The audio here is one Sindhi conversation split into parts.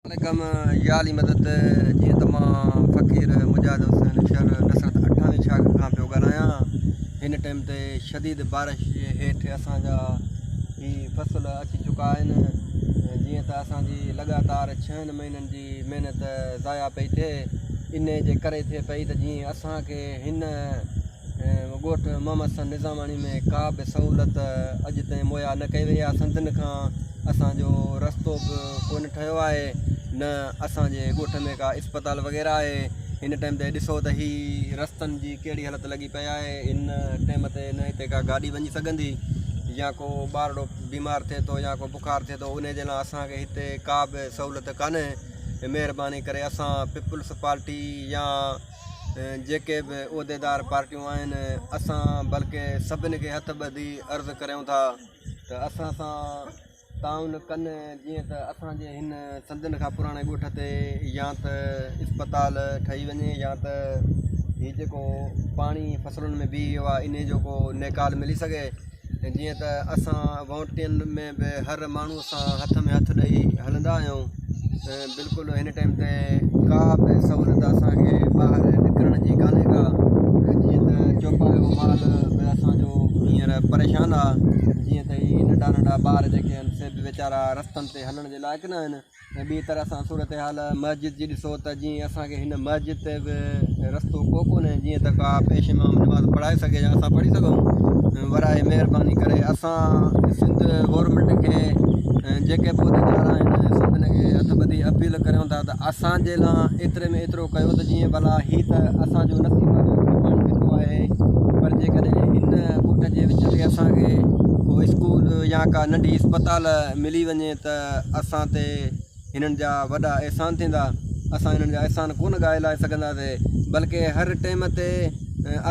عليڪم يا علي مدد جيئن ته مان فقير مجاهد حسين شھر نصرت اٺاويهين شاخ کان پيو ڳالهايان هن ٽيم تي شديد بارش جي هيٺ اسان جا هي فصل اچي چڪا آهن جيئن ته اسان جي لڳاتار ڇهن مهينن جي محنت ضايع پئي ٿئي انهي جي ڪري ٿئي پئي ته جيئن اسان کي هن ڳوٺ محمد حسن نظاماڻي ۾ ڪا به سهولت اڄ تائين مهيا نه ڪئي وئي آهي سنڌين کان اسان جو رستو به ڪونه ٺهيو آهي نه اسان جي ڳوٺ ۾ ڪا اسپتال وغيره آهي هن ٽائيم تي ڏسو ته هي رستن جي ڪهڙي حالت لڳي پئي آهي هن ٽائيم تي نه هتي ڪا گاڏي وڃي سگهندي يا ڪو ٻارڙو بيمار ٿئي ٿو يا ڪو بخار ٿئي ٿو ان جي لاء اسان کي هتي ڪا به سهولت ڪانهي مهرباني ڪري اسان پيپلز پارٽي يا جيڪي به عهديدار پارٽيون آهن اسان بلڪه سڀن کي هٿ ٻڌي عرض ڪريون ٿا ته اسان سان تعاون ڪن جيئن ته اسان جي هن صدين کان پراڻي ڳوٺ تي يا ته اسپتال ٺهي وڃي يا ته هي جيڪو پاڻي فصلن ۾ بيهي ويو آهي انهي جو ڪو نيڪال ملي سگهي جيئن ته اسان وونٽين ۾ به هر ماڻهو سان هٿ ۾ هٿ ڏئي هلندا آهيون بلڪل هن ٽائيم تي ڪا به سهولت اسانکي ٻاهر نڪرڻ جي ڪانهي ڪا جيئن ته چوپايو مال به اسانجو هينئر پريشان آهي جيئن ته هي ننڍا ننڍا ٻار جيڪي آهن سي به ويچارا رستن تي هلڻ جي لائق نه آهن ۽ ٻي طرح سان صورتحال مسجد جي ڏسو ته جيئن اسان کي هن مسجد تي به رستو ڪو ڪونهي جيئن ته ڪا پيش امام نماز پڙهائي سگهي يا اسان پڙهي سگهون برائي مهرباني ڪري اسان سنڌ گورنمينٽ کي جيڪي به عهديدار آهن سڀن کي هٿ ٻڌي اپيل ڪريون ٿا ته اسان جي لاء ايتري ۾ ايترو ڪيو ته جيئن ڀلا هي ته اسان جو نصيب آهي جو پاڻي ويٺو آهي پر جيڪڏهن هن ڳوٺ جي وچ تي اسان کي ڪو اسڪول يا ڪا ننڍي اسپتال ملي وڃي ته اسان تي هنن جا وڏا احسان ٿيندا، اسان هنن جا احسان ڪونه ڳائي لاهي سگهنداسين، بلڪه هر ٽيم تي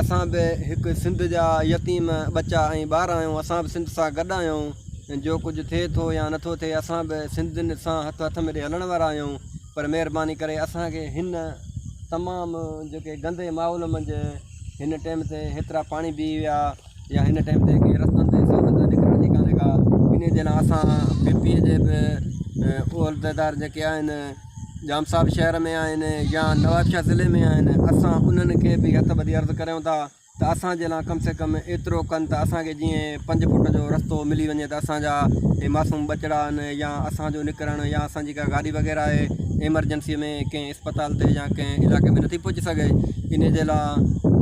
اسان به هڪ سنڌ جا يتيم ٻچا ۽ ٻار آهيون، اسان به سنڌ سان گڏ آهيون، جو ڪجهه ٿئي ٿو يا نٿو ٿئي اسان به سنڌين سان هٿ هٿ ۾ ڏئي هلڻ وارا آهيون، پر مهرباني ڪري اسان کي هن تمام جيڪي گندي ماحول منجهه هن ٽيم تي هيترا پاڻي بيهي ويا. يا هن ٽائيم تي ڪنهن رستن تي سهولت نڪرڻ جي ڪانهي ڪا انهي جي لاء اسان پي پي جي به عهديدار جيڪي آهن ڄام صاحب شهر ۾ آهن يا نوابشاهه ضلعي ۾ آهن اسان انهن کي به هٿ ٻڌي عرض ڪريون ٿا ته اسان جي لاء ڪم سي ڪم ايترو ڪن ته اسان کي جيئن پنج فوٽ جو رستو ملي وڃي ته اسان جا هي معصوم ٻچڙا آهن يا اسان جو نڪرڻ يا اسان جي ڪا گاڏي وغيره آهي ايمرجنسي ۾ ڪنهن اسپتال تي يا ڪنهن علائقي ۾ نٿي پهچي سگهي انهي جي لاء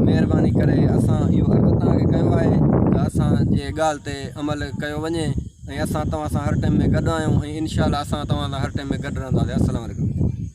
مهرباني ڪري اسان اهو عرض توهان کي ڪيو آهي ته اسان جي ڳالهه تي عمل ڪيو وڃي ۽ اسان توهان سان هر ٽائيم ۾ گڏ آهيون ۽ انشاء الله اسان توهان سان هر ٽائيم ۾ گڏ رهنداسين السلام عليڪم.